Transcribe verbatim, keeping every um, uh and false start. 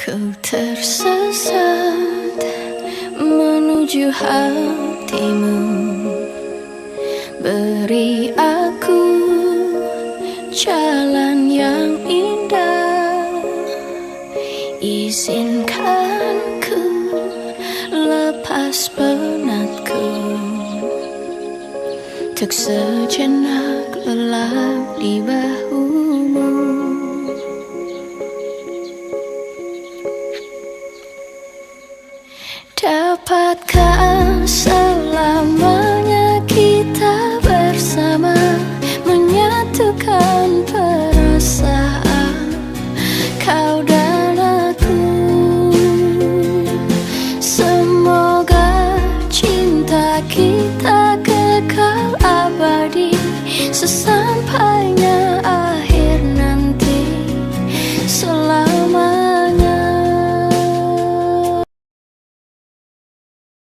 Ku tersesat menuju hatimu. Beri aku jalan yang indah. Izinkan ku lepas penatku. Untuk sejenak lelap di